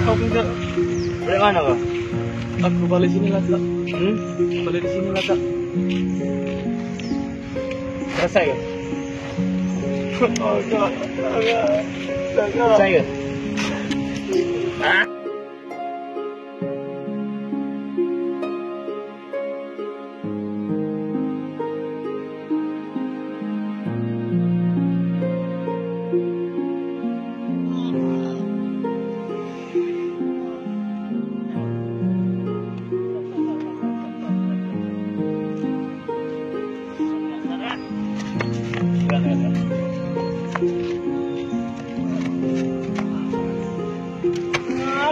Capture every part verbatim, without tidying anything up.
Kau enggak. Balik mana kau? Aku balik sini lah, Kak. Hmm? Balik di sini lah, Kak. Selesai kau? Oh, Kak. Kak, Kak. Selesai kau? Ah?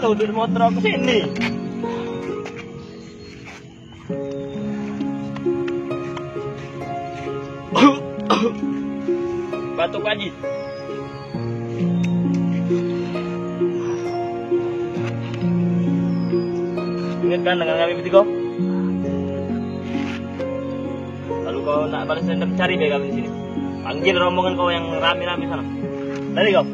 Aduh, duduk motor aku sini. Batuk lagi. Ingat kan dengan kami bertiga? Kalau kau nak balas dendam, cari bae kami di sini. Panggil rombongan kau yang rame-rame sana. Lari kau.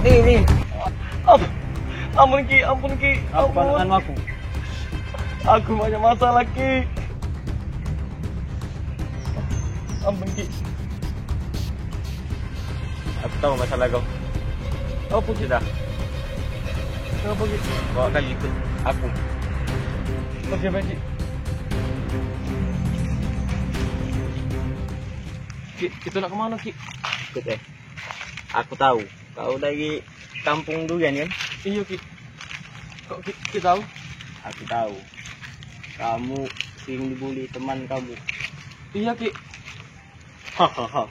Ni, ni. Am-, ampun, Ki, ampun, Ki. Apa ampun. Aku? Aku banyak masalah, Ki. Ampun, Ki. Aku tahu masalah kau. Apa, Ki? Sudah. Kenapa, Ki? Bawa kali ikut aku. Oke, baik, Ki. Ki, kita nak ke mana, Ki? Ikut, eh. Aku tahu. Kau dari kampung durian, kan? Iyo, Ki. Kok Ki, Ki tahu? Aku tahu. Kamu sering dibully teman kamu. Iyo, Ki. Hahaha.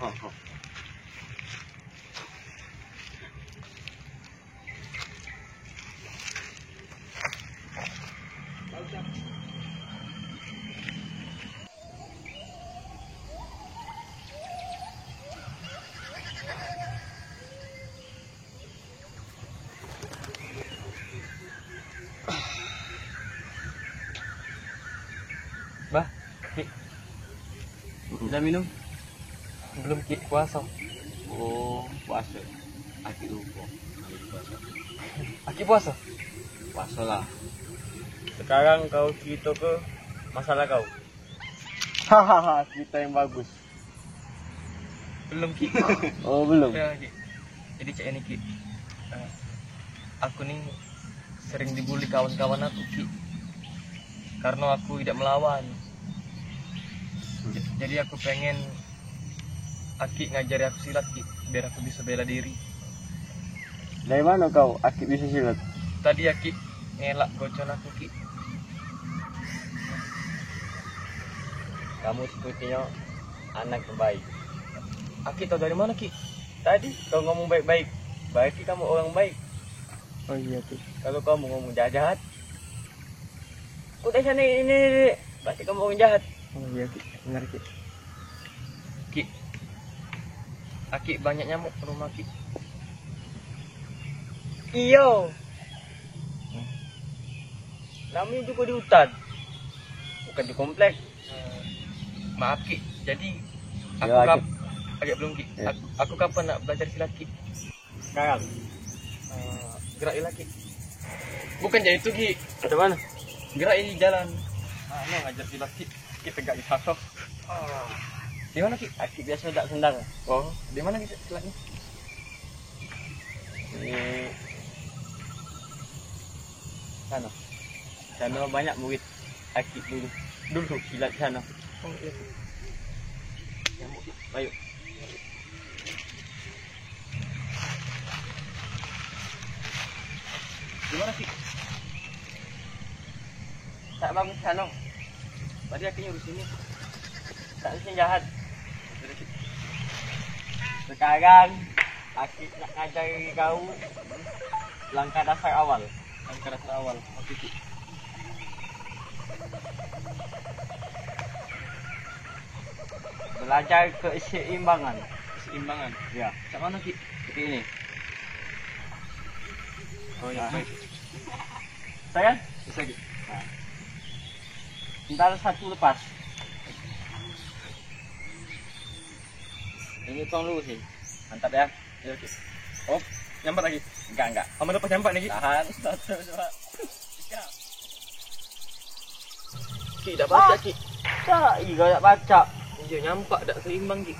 Bah, Ki. Udah minum? Belum, Ki, puasa. Oh, puasa. Aki lupa. Aki puasa? Puasalah. Sekarang kau cerita ke masalah kau. Hahaha, cerita yang bagus. Belum, Ki. Oh, belum. Ya, Ki. Jadi, cak ini, Ki. Eh, aku ni sering dibully kawan-kawan aku, Ki. Karena aku tidak melawan. J-, jadi aku pengen Aki ngajari aku silat, Ki, biar aku bisa bela diri. Dari mana kau, Aki bisa silat? Tadi Aki ngelak gocon aku, Ki. Kamu sepertinya anak yang baik. Aki tahu dari mana, Ki? Tadi kau ngomong baik-baik, berarti kamu orang baik. Oh iya, Ki. Kalau kamu ngomong jahat-jahat, kok dari sana ini, ini, ini, berarti kamu orang jahat. Oh iya, Ki. Benar, Ki. Ki. Aki banyak nyamuk ke rumah, Ki. Iyo. Namanya juga di hutan. Bukan di komplek. Maaf, Ki. Jadi, aku Ya, kap-, Ki. Agak belum, Ki. Ya. Aku, aku kapan nak belajar silat, Ki? Sekarang. Eh, gerak lagi. Bukan jadi itu, Ki. Macam mana? Gerak ini jalan. Ah, no, ngajar silat, Ki. Kita gak bisa, toh. Ah. Di mana, Ki? Aki biasa dak sendang. Oh, di mana, Ki, silatnya? Di sana. Sana banyak murid Aki dulu. Dulu silat di sana. Oh, iya. Ayo. Gimana sih? Tak bagus sana. Tadi aku nyuruh sini. Tak sini jahat. Sekarang aku nak ngajari kau langkah dasar awal. Langkah dasar awal. Oke, Cik. Belajar keseimbangan. Keseimbangan. Ya. Cak mana, Ki? Seperti ini. Oh ya, nah. Baik. Bisa kan? Bisa, Ki. Nah. Ntar satu lepas. Ini tong lurusin. Mantap ya. Ya, Ki. Oh, nyampat lagi? Enggak, enggak. Aman lepas nyampat nih, Ki? Tahan. Satu, dua, tiga. Ki, dak pacak, Ki. Cak, iya dak pacak. Iya, nyampak dak seimbang, Ki.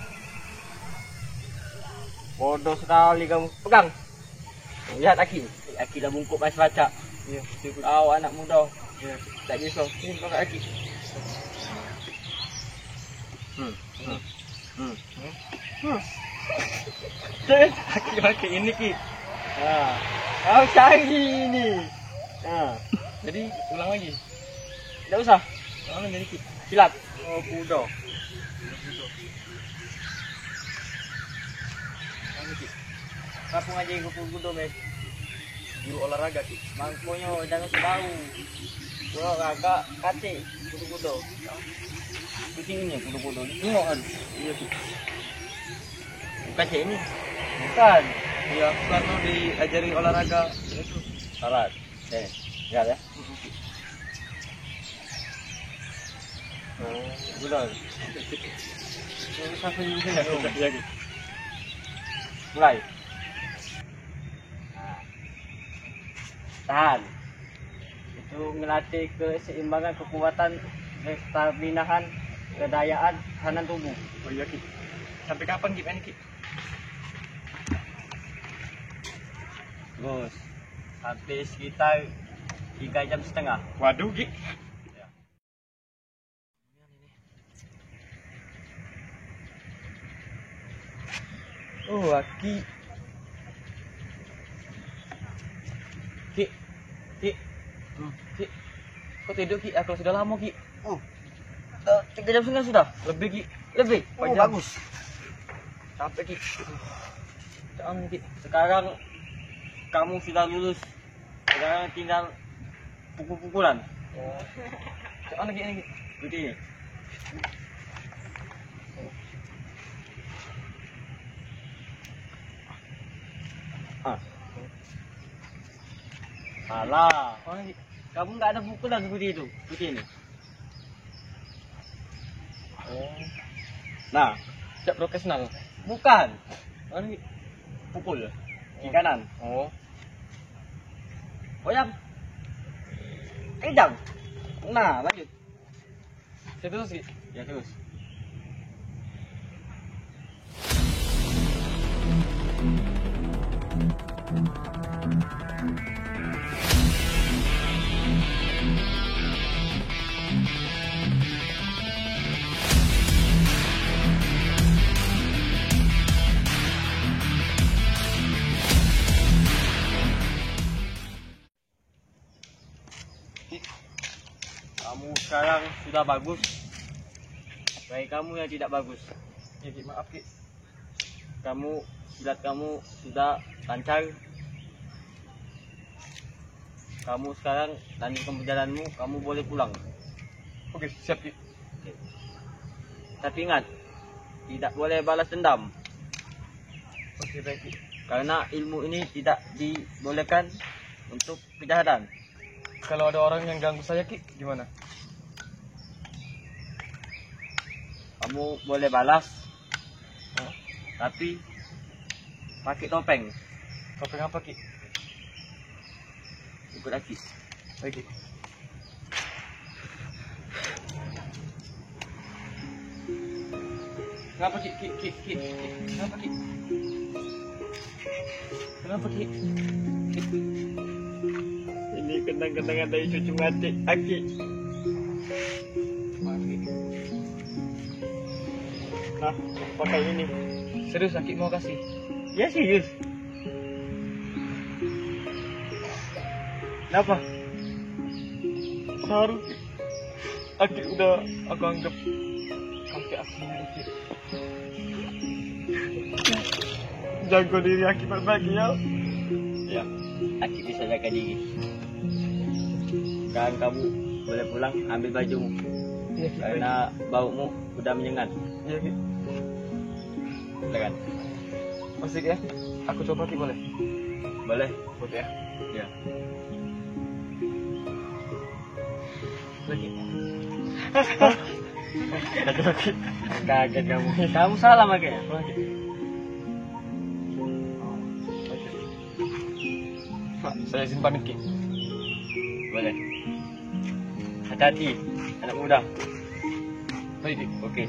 Bodoh sekali kamu. Pegang. Lihat aki. Aki dah bungkuk pas pacak. Iya, betul, Ki. Kau anak muda. Iya. Tak bisa. Sini, pegang aki. Hmm. Hmm. Hmm. Hmm. Aki pakai ini, Ki. Nah, kau cari ini. Nah. Jadi ulang lagi. Tidak usah. Ulang lagi, Ki. Silat. Oh, kudo. Anu, Ki. Kamu ngaji kudo, Mes. Guru olahraga, Ki. Mangkonyo jangan sebau. Olahraga kate kudo-kudo. Kucingnya kudo-kudo. Tengok kan. Iya, Ki. Bukan cak ini. Bukan. Iya, aku kan diajari olahraga. Itu. Salah. Eh, enggak ya. Oh, betul. Ini satu ini ya. Iya, Ki. Mulai. Nah. Tahan. Itu ngelatih keseimbangan, kekuatan, kestabilahan, kedayaan, tahanan tubuh. Oh iya, Ki. Sampai kapan, Ki, main, Ki? Terus. Sampai sekitar tiga jam setengah. Waduh, Ki. Ya. Oh, aki. Ki. Ki. Hmm. Ki. Kau tidur, Ki? Aku sudah lama, Ki. Oh. Eh, tiga jam setengah sudah? Lebih, Ki. Lebih? Oh, empat jam. Bagus. Capek, Ki. Jangan, Ki. Sekarang kamu sudah lulus. Sekarang tinggal pukul-pukulan. Oh. Cak mana, Ki, ni? Seperti ini. Ah. Salah. Mana, Ki? Kamu nggak ada pukulan seperti itu. Seperti ini. Oh. Nah, cak profesional. Bukan. Mana, Ki? Pukul. Ki kanan. Oh. Goyang. Kencang. Nah, lanjut. Saya terus, Ki. Ya, terus. Kamu sekarang sudah bagus. Baik kamu yang tidak bagus. Ya, Ki, maaf, Ki. Kamu, silat kamu sudah lancar. Kamu sekarang lanjutkan perjalananmu, kamu boleh pulang. Oke, siap, Ki. Oke. Tapi ingat, tidak boleh balas dendam. Oke, baik, Ki. Karena ilmu ini tidak dibolehkan untuk kejahatan. Kalau ada orang yang ganggu saya, Ki, gimana? Kamu boleh balas, hah? Tapi pakai topeng. Topeng apa, Ki? Ikut aki. Baik, Ki. Kenapa, Ki? Ki, Ki, Ki, Ki. Kenapa, Ki? Kenapa, Ki? Ini kenang-kenangan dari cucu mati, aki. Nah, pakai ini. Serius, Aki mau kasih? Ya, serius. Kenapa? Saru, Aki udah aku anggap kakek aku sendiri. Jago diri Aki baik-baik, ya. Ya, Aki bisa jaga diri. Sekarang kamu boleh pulang, ambil bajumu. Iya, Ki. Karena baumu udah menyengat. Iya, Ki. Silakan. Masih, ya? Aku coba, Ki, boleh? Boleh. Oke, ya. Ya. Lagi. Lagi, lagi. Kaget kamu. Kamu salah makanya. Lagi. Pak, saya izin pamit, Ki. Boleh. Hati-hati, anak muda. Baik, Ki. Oke.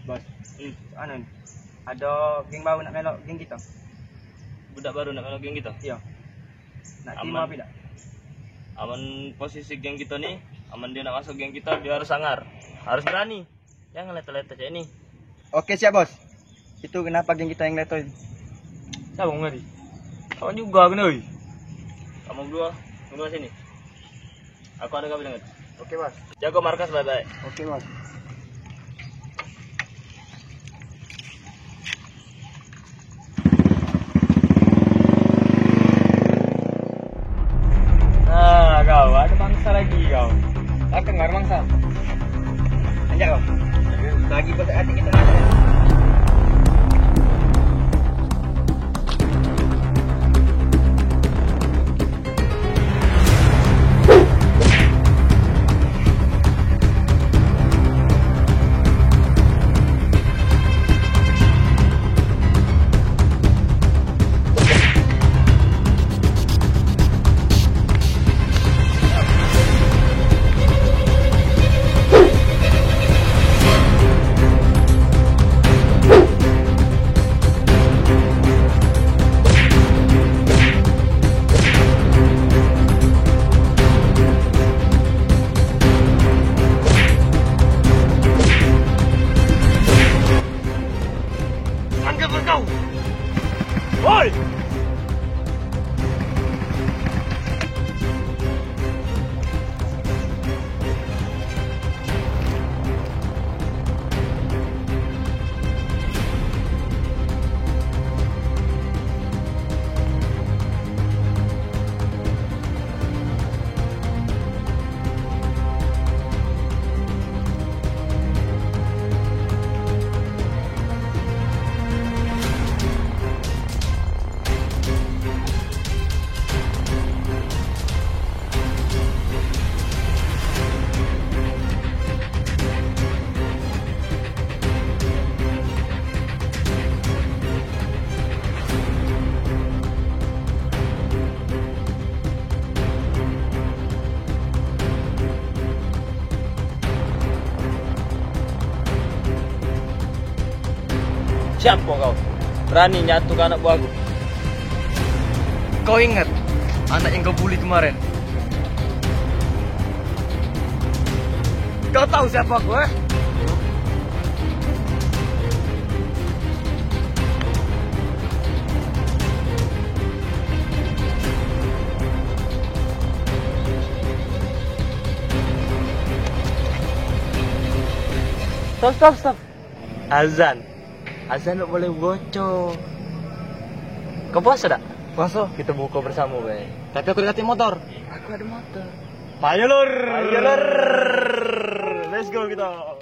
Bos, hmm, anu, ado geng baru nak melok geng kito. Budak baru nak melok geng kito? Iyo. Nak terima api dak? Aman posisi geng kito ni, aman dio nak masuk geng kito, dio harus sangar, harus berani. Jangan leto-leto cak ini. Oke, siap, Bos. Itu kenapa geng kito yang leto itu? Siapa mau ngari? Kawan juga kena, oi. Kamu berdua, tunggu sini. Aku ada gawe dengan. Oke, Bos. Jago markas baik-baik. Oke, Bos. Nah, kau ada mangsa lagi kau. Aku dengar mangsa. Anjak kau. Lagi buat hati kita mati. Tangkap kau! Woi! Siapa kau? Berani nyatu ke anak buahku? Kau ingat anak yang kau bully kemarin? Kau tahu siapa aku, eh? Stop, stop, stop. Azan. Azan dak boleh bocor. Kau puasa dak? Puasa. Kita buka bersama, be. Tapi aku dak katik motor. Aku ada motor. Ayo, Lur. Ayo, Lur. Let's go kita.